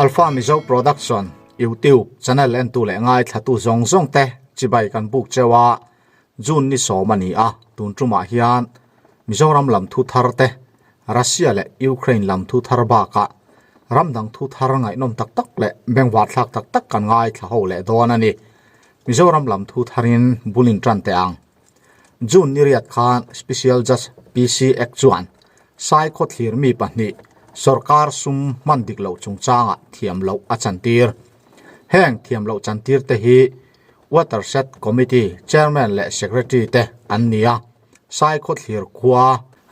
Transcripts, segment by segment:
Alpha Mizo Production YouTube channel entu leh ngaithlatu zawng zawng te chibai kan buk cheu a, June ni sawm a ni a, tun tumah hian Mizoram lam thu thar te, Russia leh Ukraine lam thu thar bakah ram dang thu thar ngaihnawm tak tak leh bengvar thlak tak tak kan ngaithla ho leh dawn a ni. Mizoram lam thu tharin bul in tan teh ang. June ni riat khan Special Judge PC Act chuan Sai khawthlir mi pahnih sorkar sum hman dik loh chungchangah thiam loh a chantir. Heng thiam loh chantir te hi Watershed Committee Chairman leh Secretary te an ni a, Sai khawthlir khua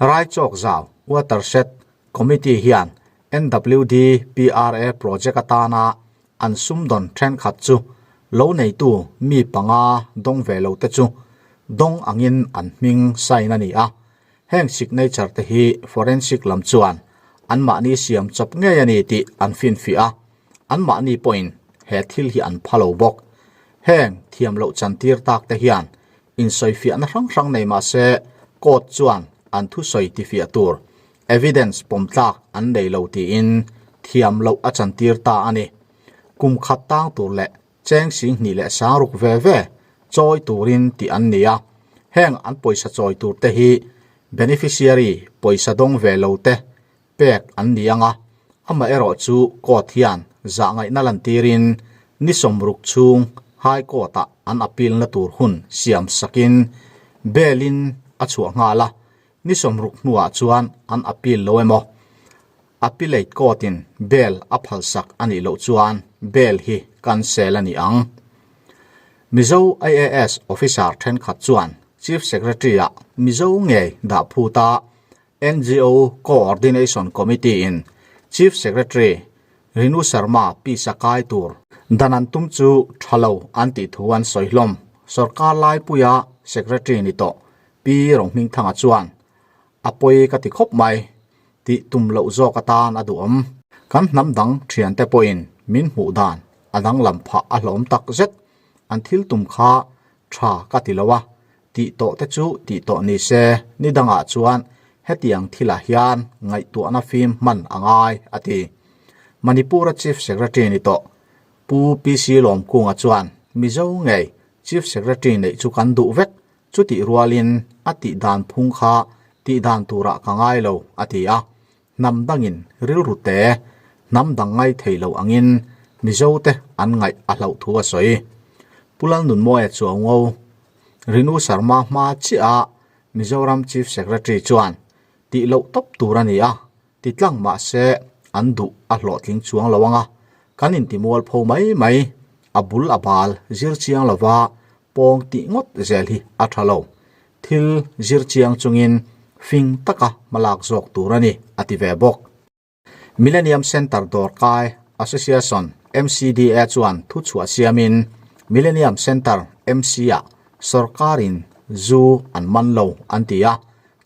Raichawk zau Watershed Committee hian NWD PRA project atana an sumdawn thenkhat chu lo neitu mi panga dawng ve lo te chu dawng angin an hming sign a ni a. Heng signature te hi forensic lam chuan anmahni siam chawp ngei a ni tih an finfiah a, anmahni pawhin he thil hi an pha lo bawk. Heng thiam loh chantir tak te hian insawifiahna hrang hrang nei mah se court chuan an thusawi tifiah tur Evidence pawm tlak an nei lo tiin thiam loh a chantir ta a ni. Kum khat tang tur leh cheng sing hnih leh sang ruk ve ve chawi turin tih an ni a. Heng an pawisa chawi tur te hi beneficiary pawisa dawng ve lo te pek an ni ang a, amaherawh chu court hian zahngaihna lantirin ni sawmruk chhung High Court-ah an appeal na tur hun siam sakin bail in a chhuah nghal a. Ni sawmruk hnuah chuan an appeal lo emaw? Appellate court-in bail a phalsak a nih loh chuan bail hi cancel a ni ang. Mizo IAS officer thenkhat chuan Chief Secretary-ah Mizo ngei dah phut a, NGO Coordination Committee-in Chief Secretary Rinu Sharma pisa kai tur dan an tum chu tha lo an tih thu an sawi hlawm. Sorkar laipuia Secretary ni tawh Pi Rohmingthanga chuan, A pawi ka ti khawp mai, tih tum loh zawk atan a duhawm. Kan hnam dang thiante pawhin min hmuh dan a danglam phah a hlawm tak zet. An thil tum kha tha ka ti lo a, tih tawh te chu tih tawh ni se, ni dangah chuan hetiang thilah hian ngaihtuahna fim hman a ngai, a ti. Manipur-a Chief Secretary ni tawh Pu PC Lawmkunga chuan, Mizo ngei Chief Secretary neih chu kan duh vek, Chutih rualin a tih dan phung kha tih dan turah ka ngai lo, a ti a. Hnam dangin rilru te, hnam dang ngai thei lo angin Mizote an ngaih a hlauh thu a sawi. Pu Lalnunmawia Chuaungo, Rinu Sharma hma chiah a Mizoram Chief Secretary chuan tih loh tawp tur a ni a, ti tlang mah se an duh a hlawhtling chuang lo ang a, kan intimual pho mai mai, a bul a bal zir chiang lova pawng tih ngawt zel hi a tha lo. Thil zir chiang chungin fing taka hmalak zawk tur a ni, a ti ve bawk. Millennium Centre Dawrkai Association, MCDA, chuan thuchhuah siamin Millennium Centre, MC-ah sawrkarin zu an man lo an ti a,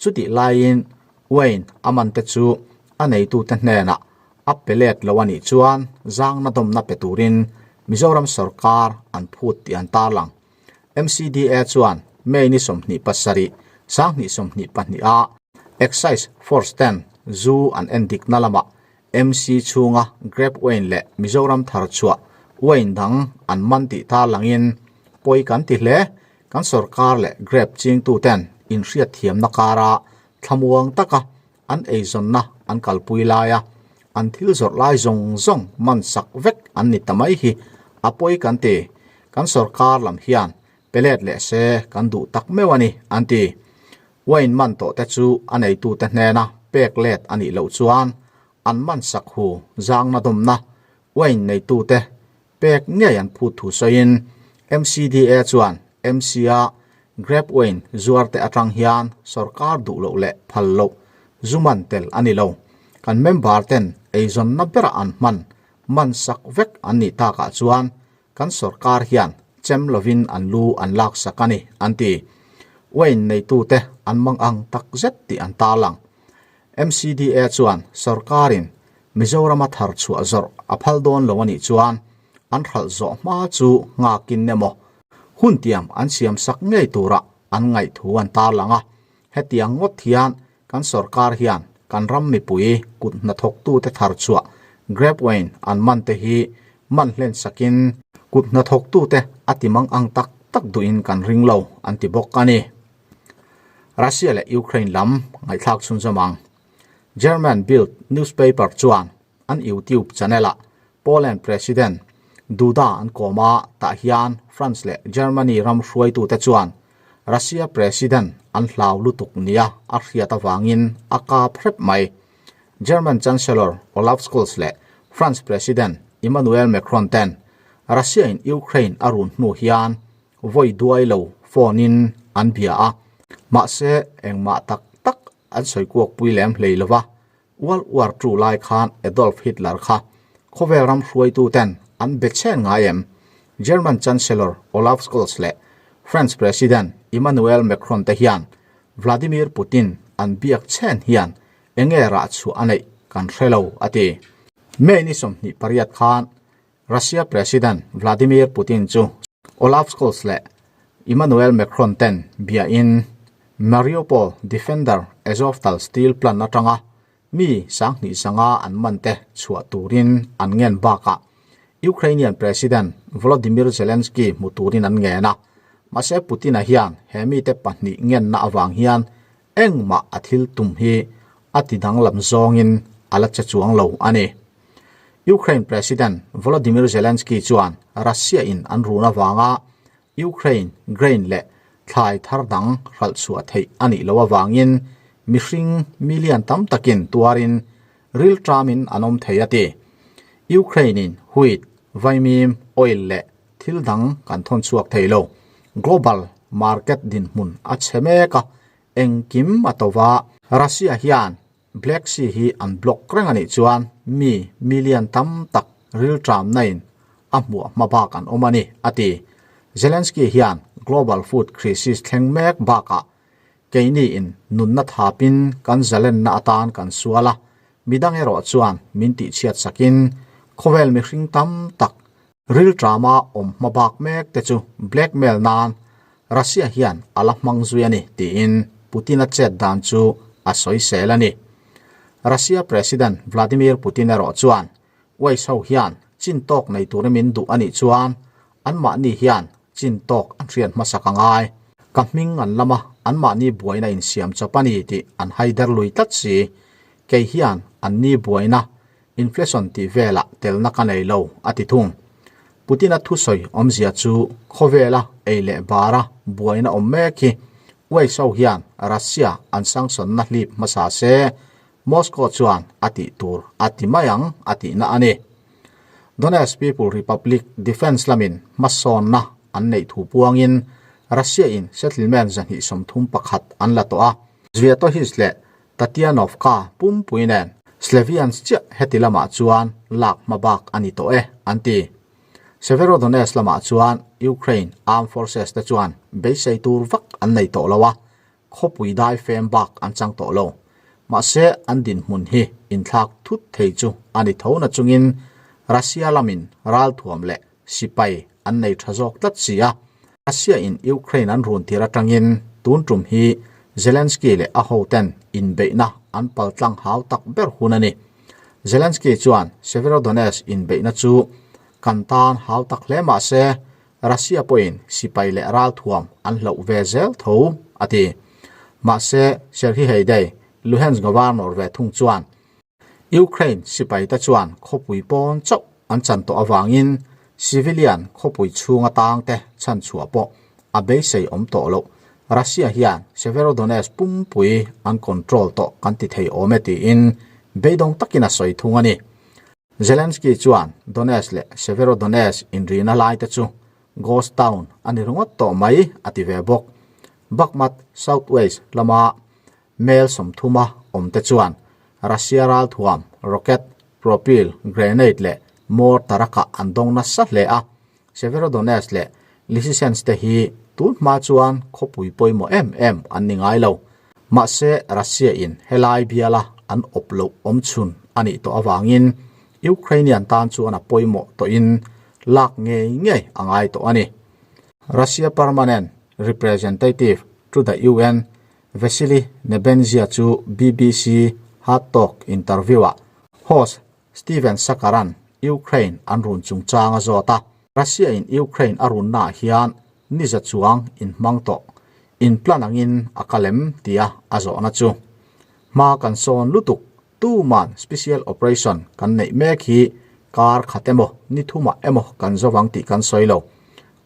chutih laiin Wayne a man te chu a neitute hnenah a pe let lo a nih chuan zangna dawmna pe turin Mizoram sawrkar an phut tih an tarlang. MCDA chuan May ni 27, 2022 a Excise Force ten zu an endikna lamah MC chhunga grape wine leh Mizoram thar chhuah wine dang an man tih tarlangin pawi kan ti hle. Kan sawrkar leh grape chingtuten inhriatthiamna kara thlamuang taka an eizawnna an kalpui laia an thil zawrh lai zawng zawng man sak vek an ni ta mai hi a pawi kan ti. Kan sawrkar lam hian pe let leh se kan duh tak meuh a ni, an ti. Wine man tawh te chu a neitute hnena pek let a nih loh chuan an man sak hu zangna dawmna wine neitute Pek ngei an phut thu sawiin MCDA chuan MC-a grape wine zuarte atang hian sorkar duh loh leh phal loh zu man tel a ni lo. Kan member ten eizawnna berah an hman man sak vek an nih takah chuan kan sorkar hian chem lovin an lu an lak sak a ni, an ti. Wine neitute an mang ang tak zet tih an tarlang. MCDA chuan sorkarin Mizorama thar chhuah zawrh a phal dawn lo a nih chuan an hralh zawh hma chu nghakin emaw hun tiam an siam sak ngei tura an ngaih thu an tarlang a. Hetiang ngawt hian kan sorkar hian kan ram mipui kut hnathawktute thar chhuah Grapevine an man te hi man hlen sakin kut hnathawktute a ti mang ang tak tak duhin kan ring lo an ti bawk a ni. Russia leh Ukraine lam ngaihthlak chhunzawm ang. German Bild newspaper chuan an YouTube channel-ah Poland President Duda an kawm a, tah hian France leh Germany ram hruaitute chuan Russia President an hlau lutuk nia a hriat avangin a kap hrep mai. German Chancellor Olaf Scholz leh France President Emmanuel Macron ten Russia-in Ukraine a run hnu hian vawi duai lo phone-in an bia a, mahse engmah tak tak an sawi kuak pui lem hlei lo va. World War II lai khan Adolf Hitler kha khawvel ram hruaitu ten an be chhen ngai em? German Chancellor Olaf Scholz leh France President Emmanuel Macron te hian Vladimir Putin an biak chhen hian enge rah chhuah a neih kan hre lo, a ti. May ni 28 khan Russia President Vladimir Putin chu Olaf Scholz leh Emmanuel Macron ten biain Mariupol defender Azovstal steel plant atanga mi 2000 sanga an man te chhuah turin an ngen bakah Ukrainian President Volodymyr Zelensky hmu turin an ngen a. Mahse Putin-a hian he mite pahnih ngenna avang hian Engmah a thil tum hi a ti danglam zawngin a la che chuang lo a ni. Ukraine President Volodymyr Zelensky chuan Russia-in an run avanga Ukraine grain leh thlai thar dang hralh chhuah theih a nih loh avangin mihring million tam takin tuarin rilṭamin an awm thei a ti. Ukraine-in wheat, vaimim, oil leh Thil dang kan thawn chhuak thei lo. Global market dinhmun a chhe mek a, engkim a to va. Russia hian Black Sea hi an block reng a nih chuan mi million tam tak rilṭamna in a hmuah hma bak an awm a ni, a ti. Zelensky hian global food crisis thleng mek bakah keini in nunna thapin kan zalenna atan kan sual a, midang erawh chuan min tihchhiat sakin khawvel mihring tam tak Rilṭama awm hma bak mek te chu blackmail nan Russia hian a la hmang zui a ni tiin Putin-a chet dan chu a sawisel a ni. Russia President Vladimir Putin erawh chuan West ho hian chin tawk nei turin min duh a nih chuan anmahni hian chin tawk an hriat hmasak a ngai. Ka hming an lam a, anmahni buaina insiam chawp a ni tih an haider lui tlat si. Kei hian anni buaina Inflation tih velah telna ka nei lo, a ti thung. Putin-a thusawi awmzia chu khawvela ei leh bara buaina awm mek hi USA hian Russia an sanction-na hlip hmasa se, Moscow chuan a tih tur a ti mai ang a tihna a ni. Donetsk People Republic Defence lamin hmasawnna an neih thu puangin Russia-in settlement 231 an la tawh a, Sviatohirsk leh Tatianovka pumpui nen Slavians chiah heti lamah chuan lak hma bak a ni tawh e, an ti. Severodonetsk lamah chuan Ukraine Armed Forces te chuan beisei tur vak an nei tawh lo a, khawpui dai fem bak an chang tawh lo. Mahse an dinhmun hi inthlak thut thei chu a ni tho na chungin Russia lamin ralthuam leh sipai an nei tha zawk tlat si a, Russia in Ukraine an run tir atangin tun tum hi Zelensky leh a hoten inbeihna an paltlang hau tak ber hun a ni. Zelensky chuan Severodonetsk inbeihna chu kan tan hau tak hle mah se Russia pawhin sipai leh ralthuam an hloh ve zel tho a ti. Mahse Serhiy Haidai, Luhansk governor ve thung chuan Ukraine sipaite chuan khawpui pawn chauh an chan tawh avangin civilian khawpui chhunga tangte chhanchhuah pawh a beisei awm tawh loh. Russia hian Severodonetsk pumpui an control tawh kan ti thei awm e tiin beidawng takin a sawi thung a ni. Zelensky chuan Donetsk leh Severodonetsk inrina laite chu ghost town a ni ringawt tawh mai a ti ve bawk. Bakhmut southwest lama Mel 30 a awmte chuan Russia ralthuam, rocket, propil, grenade leh mortar a kah an dawng nasa hle a. Severodonetsk leh Lysychansk te hi tun hma chuan khawpui pawimawh em em an ni ngai lo. Mahse Russia in helai biala an awp loh awm chhun a nih tawh avangin Ukrainian tan chuan a pawimawh tawhin lak ngei ngei a ngai tawh a ni. Russia Permanent Representative to the UN Vasily Nebenzia chu BBC Hard Talk interview-ah host Steven Sakaran Ukraine an run chungchang a zawt a. Russia-in Ukraine a runnaah hian ni za chuang inhmang tawh, in plan angin a kal em tia a zawhna chu. Hma kan sawn lutuk, tuman special operation kan neih mek hi kar khat emaw ni thumah emaw kan zo vang tih kan sawi lo.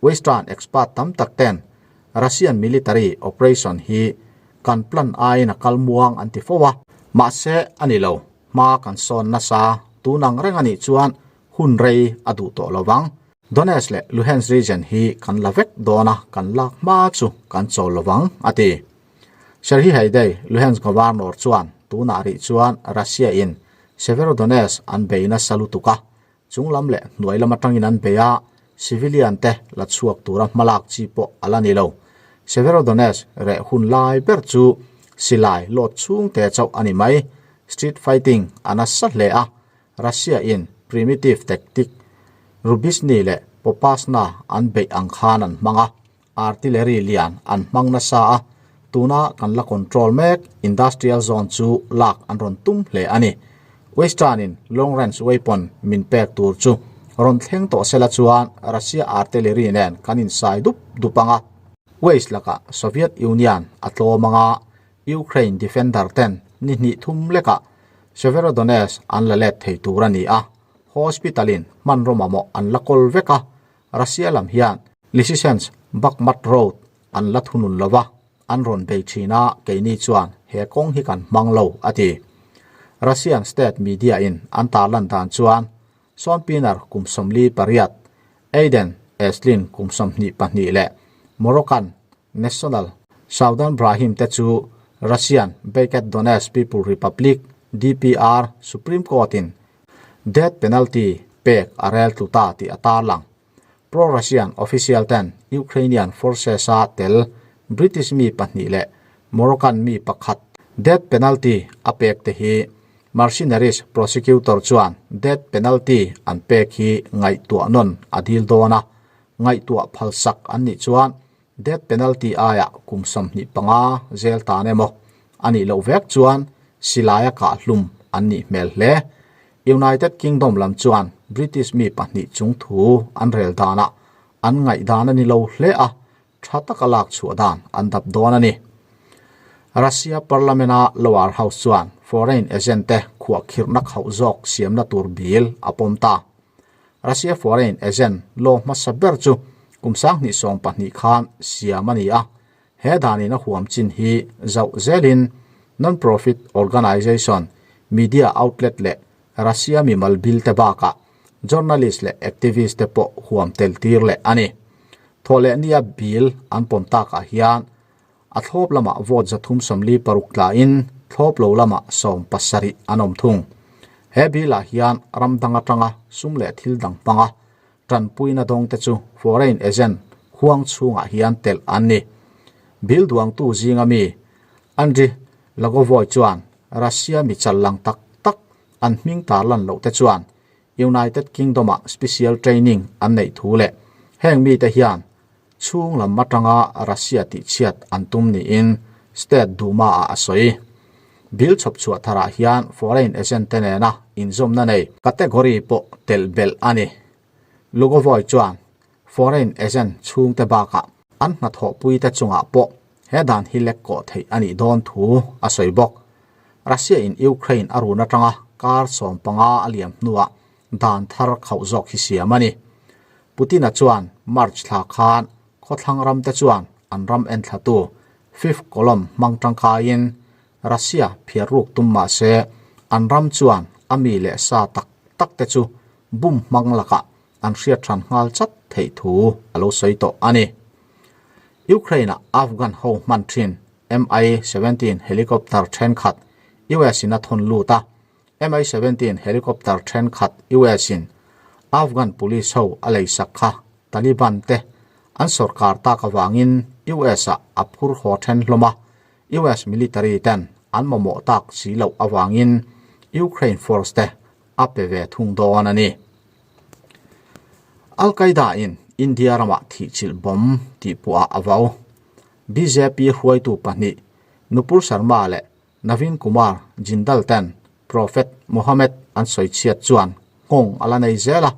Western expert tam tak ten Russian military operation hi kan plan aiin a kal muang an ti fo a. Mahse a ni lo, hma kan sawn nasa tun ang reng a nih chuan hun rei a duh tawh lo vang. Donetsk leh Luhansk region hi kan la vek dawn a, kan lak hma chu kan chawl lo vang, a ti. Serhiy Haidai, Luhansk governor chuan tunah rih chuan Russia in Severodonetsk an bei nasa lutuk a, Chung lam leh hnuai lam atangin an bei a, civilian te la chhuak tura hmalak chi pawh a la ni lo. Severodonetsk reh hun lai ber chu silai lawt chhung te chauh a ni mai. Street fighting a nasa hle a, Russia in primitive tactic Rubizhny leh Popasna an beih ang khan an hmang a, Artillery lian an hmang nasa a, tuna kan la control mek industrial zone chu lak an rawn tum hle a ni. Western in long range weapon min pek tur chu rawn thleng tawh sela chuan Russia artillery nen kan insai dup dup ang a. West lakah Soviet Union a tlawm ang a, Ukraine defender ten ni hnih thum lekah Severodonetsk an la let thei tur a ni a, hospital in hmanraw mamawh an la kawl vek a, Russia lam hian Lysychansk Bakhmut Road an la thunun lo va, an rawn bei thin a, keini chuan he kawng hi kan hmang lo, a ti. Russian state media in an tarlan dan chuan Sawnpinar kum 48, Aiden Aslin kum 22 leh Moroccan national Soudan Brahim te chu Russian backed Donetsk People Republic, DPR, Supreme Court in Death penalty pek a rel tlu ta tih a tarlang. Pro-Russian official ten Ukrainian forces-a tel British mi pahnih leh Moroccan mi pakhat death penalty a pek te hi mercenaries prosecutor chuan death penalty an pek hi ngaihtuah nawn a dil dawn a, ngaihtuah phalsak an nih chuan Death penalty aiah kum 25 zel tan emaw a nih loh vek chuan silaia kahhlum an nih hmel hle. United Kingdom lam chuan British mi pahnih chung thu an rel danah an ngaihdan a ni lo hle a, tha taka lak chhuah dan an dap dawn a ni. Russia Parliament-a lower house chuan foreign agent te khuahkhirhna khauh zawk siamna tur bill a pawm ta. Russia foreign agent law hmasa ber chu kum 2012 khan siam a ni a, he danin a huam chin hi zauh zelin non-profit organization, media outlet leh Russia mimal bil te bakah journalist leh activist te pawh huam tel tir leh a ni. Thawhlehnia bill an pawm takah hian a thlawp lamah vote 346 tlain thlawp lo lamah 70 an awm thung. He bill-ah hian ram dang atanga sum leh thil dang hmanga tanpuina dawngte chu foreign agent huang chhungah hian telh an ni. Bill duangtu zinga mi Andriy Lugovoy chuan Russia mi chal lang tak tak an hming tarlan loh te chuan United Kingdom-ah special training an neih thu leh heng mite hian Chhung lam atanga Russia tihchhiat an tum niin State Duma-ah a sawi. Bill chhawp chhuah tharah hian foreign agent te nena inzawmna nei category pawh telh belh a ni. Lugovoy chuan foreign agent chhungte bakah an hnathawhpuite chungah pawh he dan hi lek kawh theih a nih dawn thu a sawi bawk. Russia-in Ukraine a run atanga kar 15 a liam hnuah dan thar khauh zawk hi siam a ni. Putin-a chuan March thla khan khawthlang ramte chuan an ram enthlatu Fifth Column hmang tangkaiin Russia phiar ruk tum mah se an ram chuan a mi leh sa tak tak te chu bum hmang lakah an hriat hran nghal chat theih thu a lo sawi tawh a ni. Ukraine-a Afghan ho hman thin Mi-17 helicopter thenkhat US-in a thawn lut a, Mi-17 helicopter thenkhat US-in Afghan police ho a leisak kha Taliban te an sorkar tak avangin US-ah a phur haw then hlawm a, US military ten an mamawh tak si loh avangin Ukraine force te a pe ve thung dawn a ni. Al-Qaeda in India ramah thihchilh bomb tih puah a vau. Bjp hruaitu pahnih Nupur Sharma leh Naveen Kumar Jindal ten Prophet Muhammad. an sawi chhiat chuan nghawng a la nei zel a,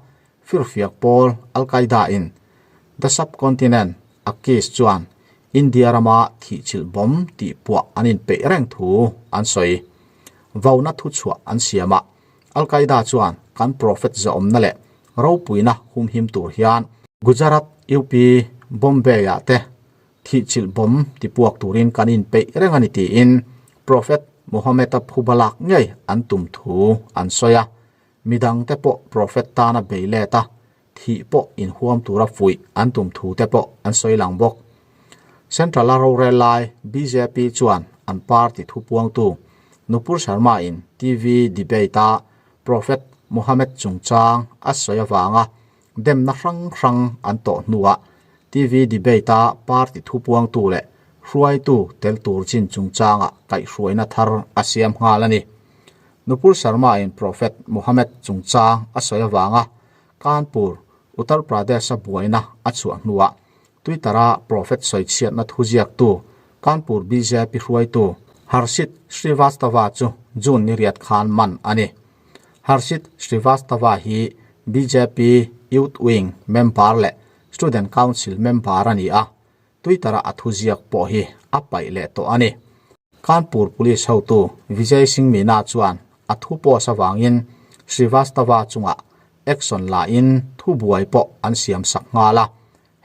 firfiak pawl Al-Qaeda in the subcontinent a case chuan India rama thihchilh bomb tih puah an inpeih reng thu an sawi. Vauna thuchhuah an siam a, Al-Qaeda chuan kan prophet zahawmna leh ropuina humhim tur hian Gujarat, UP, Bombay-ah te thihchilh bomb tipuak turin kan inpeih reng a ni tiin Prophet Muhammad-a phuba lak ngei an tum thu an sawi a. Midangte pawh Prophet tana bei let a, thih pawh inhuam tura fuih an tum thu te pawh an sawi lang bawk. Central-a rorel lai bjp chuan an party thupuangtu Nupur Sharma-in TV debate-a Prophet Muhammad chungchang a sawi avanga demna hrang hrang an tawh hnuah TV debate-a party thupuangtu leh hruaitu tel tur chin chungchanga kaihhruaina thar a siam nghal a ni. Nupur Sharma-in Prophet Muhammad chungchang a sawi avanga Kanpur, Uttar Pradesh-a buaina a chhuah hnuah Twitter-a Prophet sawichhiatna thuziaktu Kanpur bjp hruaitu Harshit Srivastava chu June ni riat khan man a ni. Harshit Srivastava hi bjp Youth Wing member leh Student Council member a ni a, Twitter-a a thuziak pawh hi a paih leh tawh a ni. Kanpur Police hotu Vijay Singh Meena chuan a thu post avangin Srivastava chungah action lahin thubuai pawh an siam sak nghal a,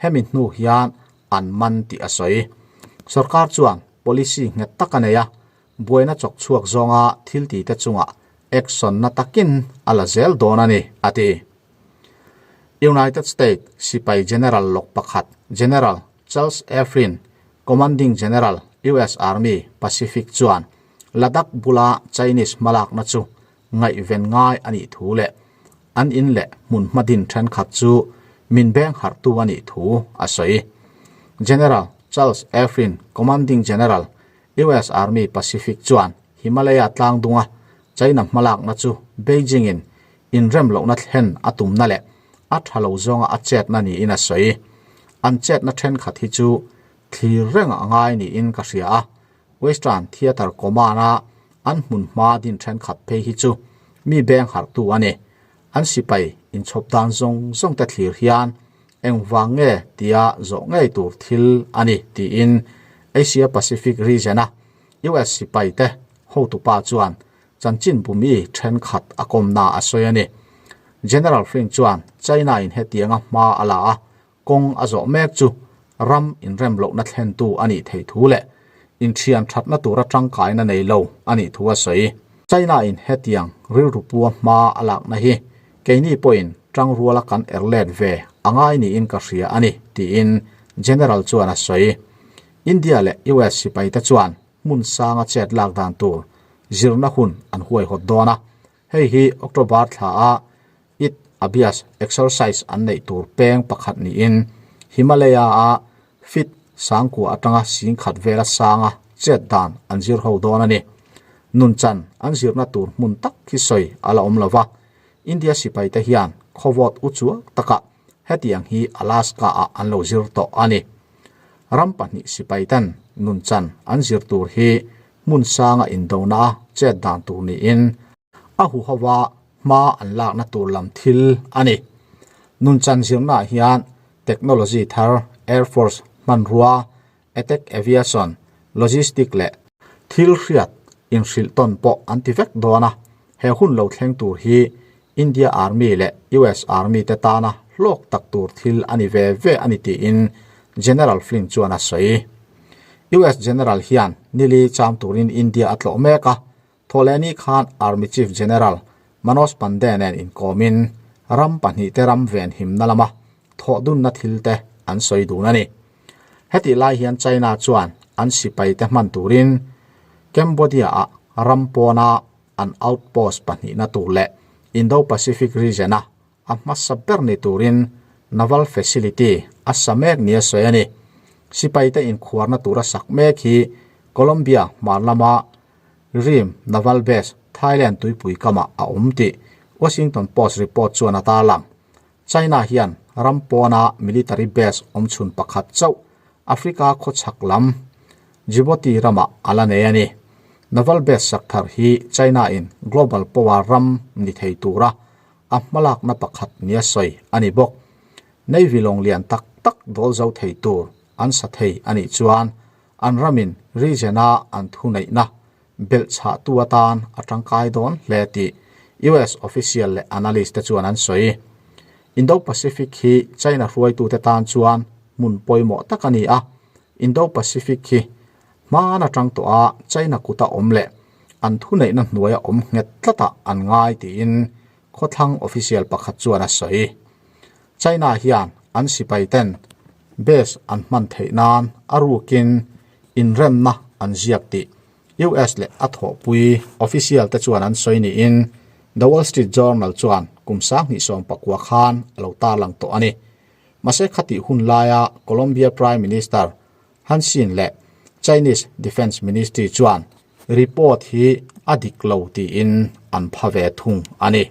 hemi hnu hian an man tih a sawi. Sorkar chuan policy nghet tak a nei a, buaina chawk chhuak zawnga thil tite chungah action na takin a la zel dawn a ni, a ti. United States sipai General lawk pakhat General Charles A. Flynn, Commanding General, US Army, Pacific chuan Ladakh bula Chinese hmalakna chu ngaihven ngai a nih thu leh an in leh hmun hma din thenkhat chu min beng harhtu a nih thu a sawi. General Charles A. Flynn, Commanding General, US Army Pacific chuan Himalaya tlang dunga China hmalakna chu Beijing-in inrem lohna thlen a tumna leh a tha lo zawnga a chetna niin a sawi. An chetna thenkhat hi chu thlir reng a ngai niin ka hria a, Western Theatre Command-a an hmun hma din thenkhat phei hi chu mi beng harhtu a ni. An sipai inchhawp dan zawng zawng te thlir hian engvang nge tia zawh ngei tur thil a ni tiin Asia Pacific region-a US sipai te hotupa chuan chanchin bumi thenkhat a kawmna a sawi a ni. General Flynn chuan China-in hetianga hma a la a, kawng a zawh mek chu ram inrem lohna thlentu a nih theih thu leh inthian thatna tura tangkaina nei lo a nih thu a sawi. China-in hetiang rilru pua hma a lakna hi keini pawhin tangruala kan er let ve a ngai niin ka hria a ni, tiin General chuan a sawi. India leh US sipaite chuan hmun sanga chet lak dan tur zirna hun an huaihawt dawn a, hei hi October thla a It Abhyas exercise an neih tur peng pakhat niin Himalaya-a feet sangkua atanga singkhat vela sanga chet dan an zir ho dawn a ni. Nunchan an zirna tur hmun tak hi sawi a la awm lo va, India sipaite hian khawvawt uchuak takah hetiang hi Alaska-ah an lo zir tawh a ni. Ram pahnih sipaiten nunchan an zir tur hi hmun sanga indona a chet dan tur niin a huhova hma an lakna tur lam thil a ni. Nunchan zirnaah hian technology thar, Air Force hmanrua, attack aviation, logistic leh thil hriat inhrilh tawn pawh an ti vek dawn a, he hun lo thleng tur hi India Army leh US Army te tana hlawk tak tur thil a ni ve ve a ni tiin General Flynn chuan a sawi. US General hian nili cham turin India a tlawh mek a, Thawhlehni khan Army Chief General Manoj Pande nen inkawmin ram pahnihte ram venhimna lama thawhdunna thilte an sawi dun a ni. Hetih lai hian China chuan an sipaite hman turin Cambodia-ah ram pawna an outpost pahnihna tur leh Indo-Pacific region-a a hmasa ber ni turin Naval Facility a sa mek nia sawi a ni. Sipaite inkhuarna tura sak mek hi Colombia hmar lama Rim Naval Base, Thailand tuipui kamah a awm tih Washington Post report chuan a tarlang. China hian ram pawna military base awmchhun pakhat chauh Africa khawchhak lam Djibouti ramah a la nei a ni. Naval base sak thar hi China-in global power ram ni thei tura a hmalakna pakhat nia sawi a ni bawk. Navy lawng lian tak tak dawl zo thei tur an sa thei a nih chuan an ramin region-a an thuneihna belhchhahtu atan a tangkai dawn hle tih US official leh analyst te chuan an sawi. Indo-Pacific hi China hruaitute tan chuan hmun pawimawh tak a ni a, Indo-Pacific hi hman atang tawh a China kuta awm leh an thuneihna hnuaia awm nghet tlatah an ngai tiin khawthlang official pakhat chuan a sawi. China hian an sipai ten base an hman theih nan a rukin inremna an ziak tih US leh a thawhpui official te chuan an sawi niin The Wall Street Journal chuan kum 2019 khan a lo tarlang tawh a ni. Mahse khatih hun laia Colombia Prime Minister Han Xin leh Chinese Defence Ministry chuan report hi a dik lo tiin an pha ve thung a ni.